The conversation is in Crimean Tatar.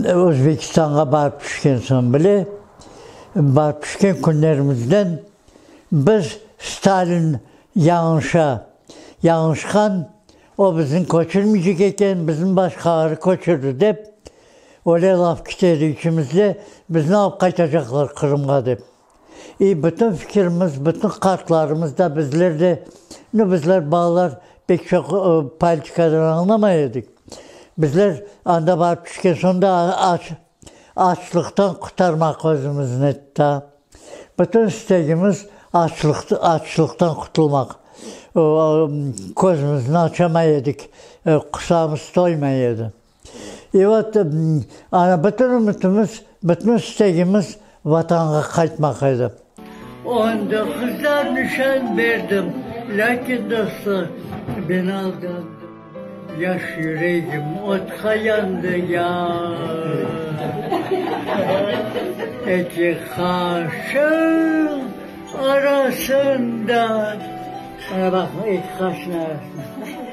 Özbekistanğa barıp tüşken soñ bile, barıp tüşken künlerimizden biz Stalin yañlışa, yañlışqan, o bizni köçürmeycek eken, bizni başqaları köçürdi dep, öyle laf kete edi içimizde, bizni alıp qaytacaqlar Qırımğa dep. İ bütün fikirimiz, bütün qartlarımız da, bizler de, nu, bizler balalar pek çoq politikadan añlamay edik. Bizler anda barıp tüşken soñ da aç, açlıqtan qurtarmaq özümizni da. Bütün istegimiz açlıq, açlıqtan qurtulmaq. Közümizni açamay edik, qursağımız toymay edi. İ vot, ana, bütün ümütimiz, bütün istegimiz Vatanğa qaytmaq edi. On doquzda nişan berdim, lâkin dostlar, ben aldandım, yaş yüregim otqa yandı, yar. Eki qaşıñ arasında. Ana, baq, eki qaşıñ arasında.